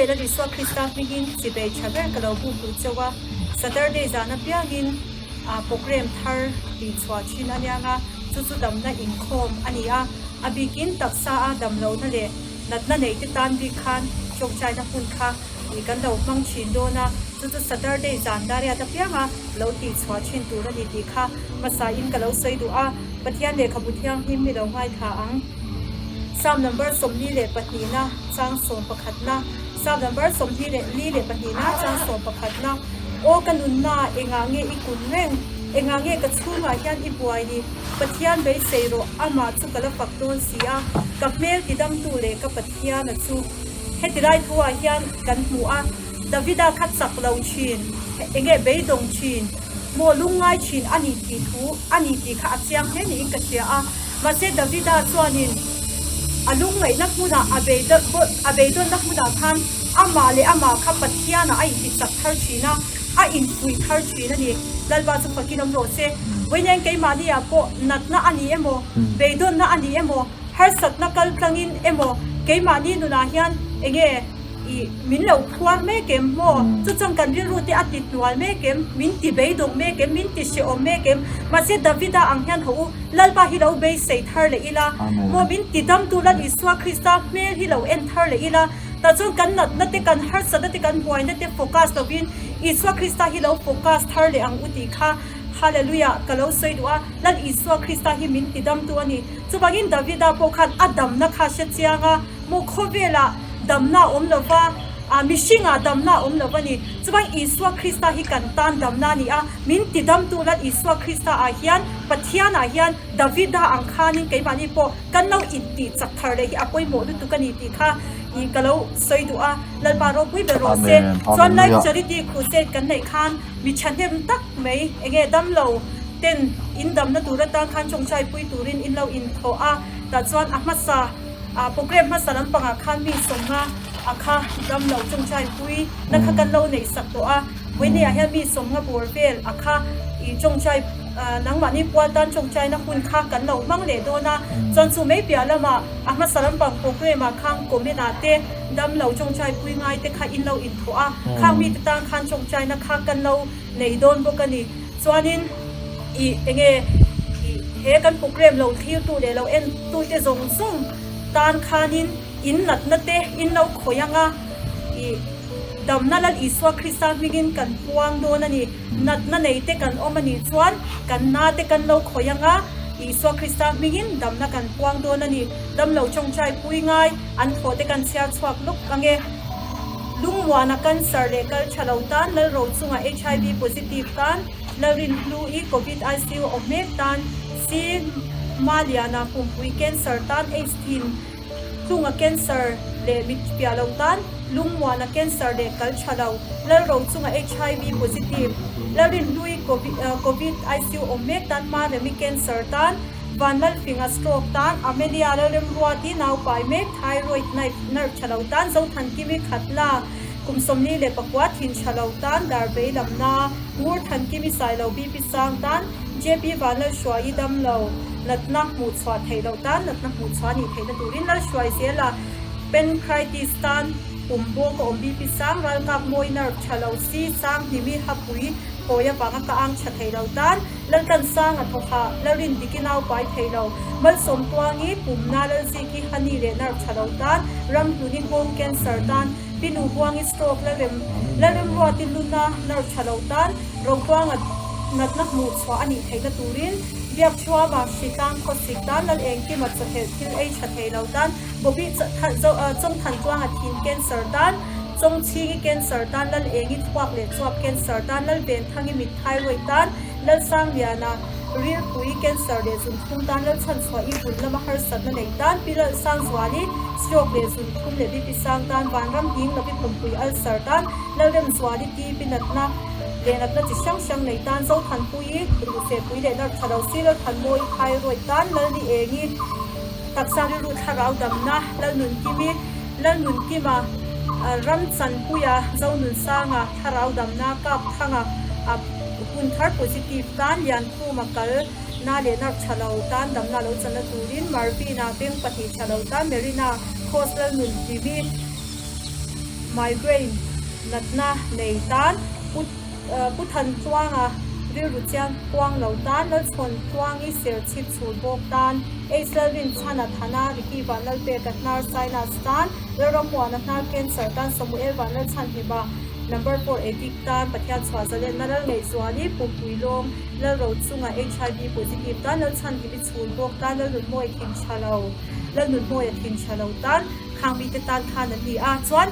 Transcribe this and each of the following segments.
leh Lal Isua Krista hmingin chibei tha ber ka lo buk duh chauh a, Saturday zan apiangin program thar tihchhuah thin a niang a, chu chu damna inkhawm a ni a, a bikin taksa a damlohna leh natna neite tan bik khan tawngtaina hun kha ih kan lo hmang thin dawn a, chu chu Saturday zan dariat apianga lo tihchhuah thin tur a ni tih kha hmasain ka lo sawi duh a, Pathian lehkhabu thianghlim mi lo ngaithla ang. Psalm number 42na chang 11na Psalm number 22na chang 11na Aw ka nunna, engah nge i kun reng? Engah nge ka chhungah hian i buai ni? Pathian beisei rawh, amah chu ka la fak dawn si a, ka hmel tidamtu leh ka Pathiana chu. Heti lai thuah hian kan hmu a, Davida kha chak lo thin, enge beidawng thin, maw lungngai thin a ni tih thu a ni tih kha a chiang hle niin ka hria a. Mahse Davida chuanin a lungngaihna hmunah a a beidawnna hmunah khan amah leh amah kha Pathianah a intichak thar thin a, a infuih thar thin a ni. Lalpa chu fakin awm rawh se. Vawiin keimahniah pawh natna a ni emaw, beidawnna a ni emaw, Harsatna kal tlangin emaw keimahni nunah hian enge i min lo phuar mek em maw? Chu chuan kan rilru te a ti hnual mek em? Min ti beidawng mek em? Min ti hrehawm mek em? Mahse Davida ang hian haw u, Lalpa hi lo beisei thar leh ila maw? Min ti damtu Lal Isua Krista hmel hi lo en thar leh ila, tah chuan kan natna te, kan harsatna te, kan buaina te focus lovin Isua Krista hi lo focus thar leh ang u tih kha Hallelujah ka lo sawi duh a, Lal Isua Krista hi min ti damtu a ni. Chuvangin Davida pawh khan a damna kha hre chiang a, maw khawvelah damna a awm lo va, ah mihringah damna a awm lo va ni. Chuvang Isua Krista hi kan tan damna a ni a, min ti damtu Lal Isua Krista ah hian Pathian ah hian Davida ang khanin keimahni pawh kan lo intih chak thar leh hi a pawimawh lutuk a ni tih kha ih ka lo sawi duh a, Lalpa ropui ber rawh se. Chuan Life Charity Crusade kan neih khan mi thahnem tak mai enge damlo ten in damna tur atan khan tawngtai pui turin in lo inthawh a, tah chuan a hmasa ah program hmasa lampangah khan mi sawmnga a kha damlo tawngtai pui na kha kan lo neih sak tawh a, vawinia hian mi sawmnga bawr vel a kha ih tawngtai ah nangmahni pual tan tawngtai na hun kha kan lo hmang leh dawn a, chuan chu mai piah lamah a hmasa lampang program ah khan comment ah te damlo tawngtai pui ngai te kha in lo inthawh a, khang mite tan khan tawngtai na kha kan lo nei dawn bawk a ni. Chuanin ih enge ih he kan program lo thlirtu leh lo entute zawng zawng tan khanin in natna te in lo khawih anga ih damna Lal Isua Krista hmingin kan puang dawn a ni. Natna nei te kan awm a nih chuan kan na te kan lo khawih anga Isua Krista hmingin damna kan puang dawn a ni. Damlo tawngtai pui ngai an thawh te kan chhiar chhuak lawk ange. Lungmuana cancer leh kal tha lo tan, Lalro chunga HIV positive tan, Lalrinhlu-i Covid ICU awm mek tan, C. Maliana pumpui cancer tan, AIDS thin tlunga cancer leh mit piah lo tan, Lungmuana cancer leh kal tha lo, Lalro chunga HIV positive, Lalrinhlu-i Covid ICU awm mek tan, Maremi cancer tan, Vanlalfinga stroke tan, Amelia Lalremruati naupai mek, thyroid knife nerve tha lo tan, Zothankimi Khatla kum 44 thin tha lo tan, Darbei lamna, Ngurthankimi Sailo BP sang tan, JP Vanlalhruaii damlo natna hmuh chhuah theih loh tan, natna hmuh chhuah nih theihna turin Lalhruai zela pancreatitis tan, pum bawk a awm BP sang, ralkap mawi nerve tha lo si, Sanghnimi hapui hawi avanga ka ang tha thei lo tan, Laltlan sang a thawk a, Lalrin dik i nau pai thei lo. Malsawm tuang i pumna Lalzik i hani leh nerve tha lo tan, Ramhlun i nghawng cancer tan, Pinu huang i stroke Lalrem Lalremruat i luna nerve tha lo tan, Rotuanga natna hmuh chhuah a nih theihna turin, Biakchhuama hritlang khawsik tan, Lal Engkima chawhelh thil ei tha thei lo tan, Bobby Chawngthan tuanga thin cancer tan, Chawngchhingi cancer tan, Lal Engi thluak leh chuap cancer tan, Lal Venthangi mit thyroid tan, Lalsangliana rilpui cancer leh zunthum tan, Lalchhanchhuah i vun lama harsatna nei tan, Pi Lalsangzuali stroke leh zunthum leh BP sang tan, Vanram hing lovi pumpui ulcer tan, Lalremzuali TB natna leh natna chi hrang hrang nei tan, Zothanpuii ruhfehpui leh nerve tha lo si, Lalthanmawii thyroid tan, Lalni Engi taksa rilru thlarau damna, Lalnunkimi Lalnunkima Ramchanpuia Zonunsanga thlarau damna Kapthanga Hun thar positive tan Liankhuma kal na leh nerve tha lo tan damna lo channa turin Marvin-a beng pahnih tha lo tan Marina Coast Lalnunhlimi. Migraine natna nei tan Pu Pu Thantluanga rilru chiang kuang lo tan Lalchhawn Tluangi Serchhip chhul bawk tan H Lalrinchhana Thana Ricky Vanlalpeka Hnar Sinus tan Lalrammuana Hnar Cancer tan Samuel Vanlalchhanhima Number 4 Addict tan Pathian chhuah zalenna Lalngaihzuali Pumpui Lawng Lalrochunga HIV Positive tan Lalchhanhimi Chhul bawk tan Lalnunmawi thin tha lo Lalnunmawia thin tha lo tan Khang mite tan khan an ni a, chuan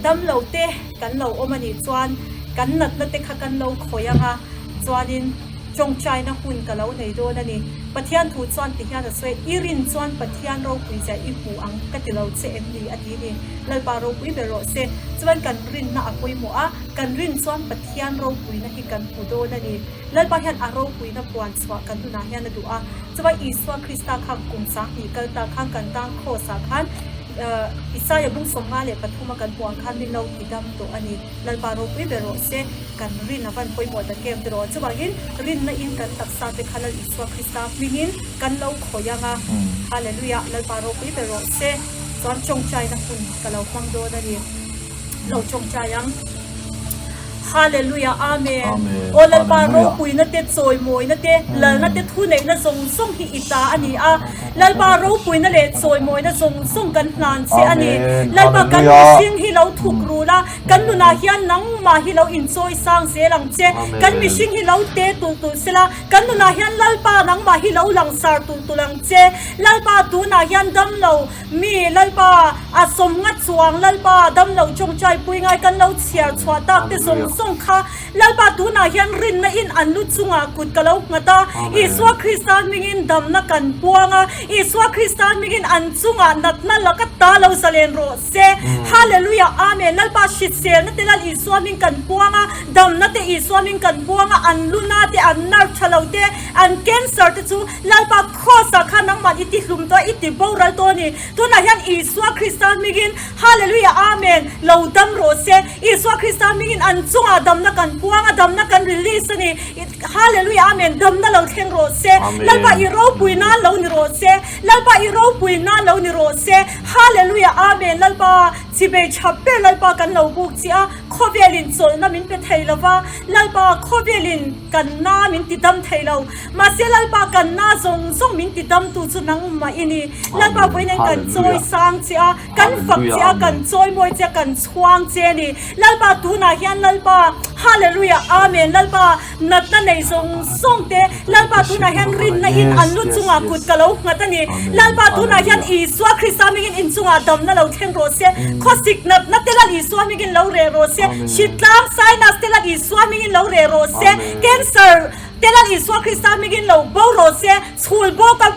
damlo te kan lo awm a nih chuan kan natna te kha kan lo khawih ang a, chuanin tawngtaina hun ka lo nei dawn a ni. Pathian thu chuan ti hian a sawi, I rin chuan Pathian ropui zia i hmu ang ka ti lo che em ni a ti a ni. Lalpa ropui ber rawh se. Chuan kan rinna a pawimawh a, kan rin chuan Pathian ropuina hi kan hmu dawn a ni. Lalpa hian a ropuina puan chhuah kan nunah hian a duh a, chuan Isua Krista khan kum 20 kal ta khan kan tan Kraws ah khan Isaia bung 53 a kan hmuh ang khan min lo ti dam tawh a ni. Lalpa ropui ber rawh se, kan rin a van pawimawh tak em tiraw? Chuvangin rinna in kan taksa te kha Lal Isua Krista hmingin kan lo khawih ang a, Hallelujah, Lalpa ropui ber rawh se. Chuan tawngtaina hun ka lo hmang dawn a ni. Lo tawngtai ang. Hallelujah Amen Aw Lalpa ropuina te chawimawina te lalna te thuneihna zawng zawng hi i ta a ni a Lalpa ropuina leh chawimawina zawng zawng kan hlan che a ni Lalpa kan mihring hi lo thuk rul a kan nunah hian nangmah hi lo inchawi sang zel ang che kan mihring hi lo te tulh tulh sela kan nunah hian Lalpa nangmah hi lo langsar tulh tulh ang che Lalpa tunah hian damlo Mi Lalpa, a sawmnga chuang Lalpa, damlo tawngtai pui ngai kan lo chhiar chhuah tak te zawng zawng kha Lalpa tunah hian rinna in an lu chungah kut ka lo nghat a, Isua Krista hmingin damna kan puang a, Isua Krista hmingin an chungah natna laka ta lo zalen rawh se. Hallelujah Amen Lalpa hriselna te Lal Isua hming kan puang a, damna te Isua hming kan puang a, an luna te an nerve tha lo te an cancer te chu Lalpa Kraws-ah khan nangmah i ti hlum tawh a, i ti boral tawh a ni. Tunah hian Isua Krista hmingin Hallelujah Amen lo dam rawh se. Isua Krista hmingin an chungah damna kan puang a, damna kan release a ni. Hallelujah Amen damna lo thleng rawh se. Lalpa i ropui nan lo ni rawh se. Lalpa i ropui nan lo ni rawh se. Hallelujah Amen Lalpa chibei tha ber Lalpa kan lo buk chi a, khawvelin chawlhna min pe thei lova, Lalpa khawvelin Kan na min ti dam thei lo. Mahse Lalpa kan na zawng zawng min ti dam tu chu nangmah i ni. Lalpa vawiin kan chawi sang che a, kan fak che a, kan chawi mawi che a, kan chhuang che a ni. Lalpa tunah hian Lalpa Hallelujah Amen Lalpa natna nei zawng zawng te Lalpa tunah hian rinna in an lu chungah kut ka lo nghat a ni. Lalpa tunah hian Isua Krista hmingin inchungah damna lo thleng rawh se. Khawsik natna te Lal Isua hmingin lo reh rawh se. Hritlang sinus te Lal Isua hmingin lo reh rawh se, Cancer te Lal Isua Krista hmingin lo bo rawh se, Chhul bawk a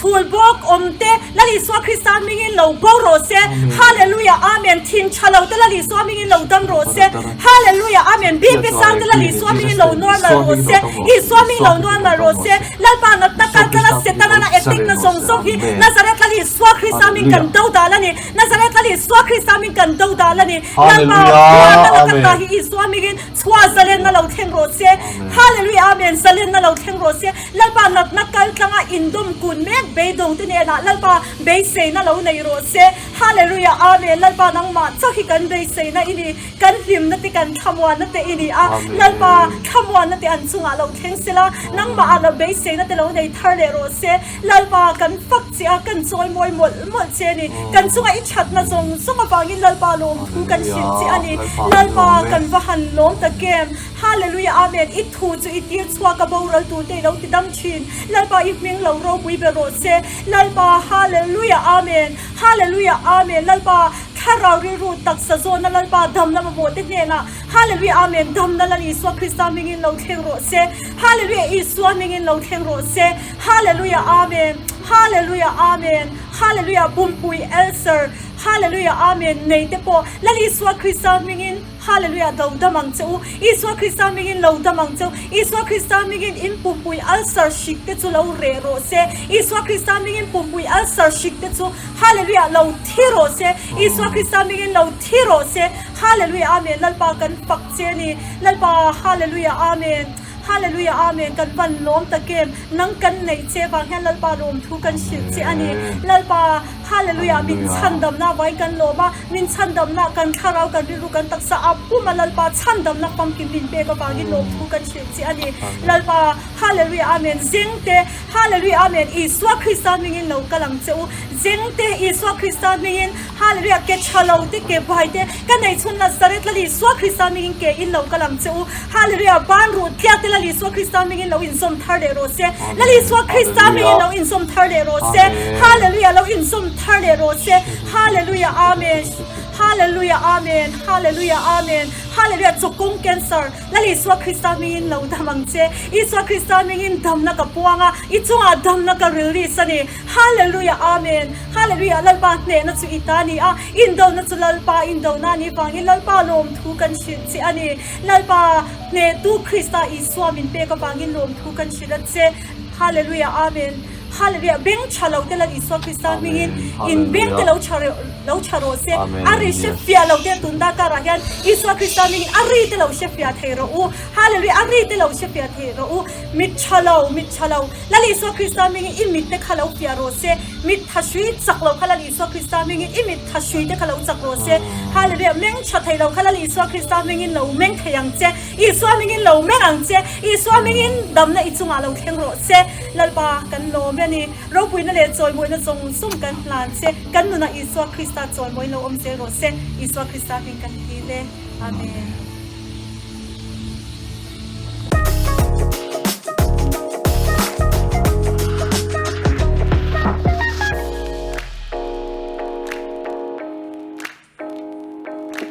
chhul bawk awm te Lal Isua Krista hmingin lo bo rawh se, Hallelujah Amen, Thin tha lo te Lal Isua hmingin lo dam rawh se, Hallelujah Amen, BP sang te Lal Isua hmingin lo normal rawh se, Isua hmingin lo normal rawh se, Lalpa natna kal tlala Setana attack na zawng zawng hi Nazareth Lal Isua Krista hming kan do dal a ni. Nazareth Lal Isua Krista hming kan do dal a ni. Lalpa Puarna laka ta hi Isua hmingin chhuah zalenna lo thleng rawh se. Hallelujah Amen zalenna lo thleng rawh se. Lalpa natna kal tlanga indawm kun mek beidawng te hnenah Lalpa beiseina lo nei rawh se. Hallelujah Amen Lalpa nangmah chauh hi kan beiseina i ni. Kan hlimna te kan thlamuanna te i ni a. Lalpa thlamuanna te an chungah lo thleng sela nangmah ah lo beiseina te lo nei thar leh rawh se. Lalpa kan fak che a, kan chawi mawi mawlh mawlh che a ni. Kan chunga i thatna zawng zawng avangin Lalpa lawmthu kan hrilh che a ni. Lalpa kan va han lawm tak em. Hallelujah Amen. I thu chu i tir chhuak a boral tur te i lo ti dam thin. Lalpa i hming lo ropui ber rawh se. Lalpa Hallelujah Amen. Hallelujah Amen. Lalpa thlarau rilru taksa zawhna Lalpa damna mamawh te hnenah Hallelujah Amen. Damna Lal Isua Krista hmingin lo thleng rawh se. Hallelujah Isua hmingin lo thleng rawh se. Hallelujah Amen Hallelujah Amen Hallelujah Pumpui Elser Hallelujah Amen nei te pawh Lal Isua Krista hmingin Hallelujah lo dam ang che u Isua Krista hmingin lo dam ang che u Isua Krista hmingin in pumpui ulcer hrik te chu lo reh rawh se Isua Krista hmingin pumpui ulcer hrik te chu Hallelujah lo thi rawh se Isua Krista hmingin lo thi rawh se Hallelujah Amen Lalpa kan fak che ni Lalpa Hallelujah Amen. Hallelujah Amen kan van lawm tak em nang kan neih che vang hian Lalpa lawmthu kan hrilh che a ni Lalpa. Hallelujah min chhandamna avangin kan lawm a, min chhandamna kan thlarau kan rilru kan taksa a pum a Lalpa chhandamna famkim min pek avangin lawmthu kan hrilh che a ni. Lalpa Hallelujah Amen Zengte Hallelujah Amen Isua Krista hmingin lo kal ang che u Zengte Isua Krista hmingin Hallelujah ke tha lo te ke bai te ka nei chhun Nazareth Lal Isua Krista hmingin ke in lo kal ang che u Hallelujah ban ruh tliak te Lal Isua Krista hmingin lo inzawm thar leh rawh se Lal Isua Krista hmingin lo inzawm thar leh rawh se Hallelujah lo inzawm thar leh rawh se Hallelujah Amen Hallelujah Amen Hallelujah Amen Hallelujah chawkawng cancer Lal Isua Krista hmingin lo dam ang che. Isua Krista hmingin damna ka puang a, i chungah damna ka release a ni. Hallelujah Amen Hallelujah Lalpa hnehna chu i ta ni a, indona chu Lalpa indona a nih vangin Lalpa lawmthu kan hrilh che a ni. Lalpa hnehtu Krista Isua min pek avangin lawmthu kan hrilh a che. Hallelujah Amen Hallelujah Beng tha lo te Lal Isua Krista hmingin in beng te lo tha lo tha rawh se. A ri hre fiah lo te tun dak karah hian Isua Krista hmingin a ri te lo hre fiah thei rawh u. Hallelujah A ri te lo hre fiah thei rawh u. Mit tha lo mit tha lo Lal Isua Krista hmingin i mit te kha lo fiah rawh se. Mit tha hrui chak lo kha Lal Isua Krista hmingin i mit tha hrui te kha lo chak rawh se. Hallelujah Meng tha thei lo kha Lal Isua Krista hmingin lo meng thei ang che. Isua hmingin lo meng ang che, Isua hmingin damna i chungah lo thleng rawh che. Lalpa, kan lawm e a ni. Ropuina leh chawimawina zawng zawng kan hlan che. Kan nunah Isua Krista chawimawiin lo awm zel rawh se. Isua Krista hming kan dil e. Amen.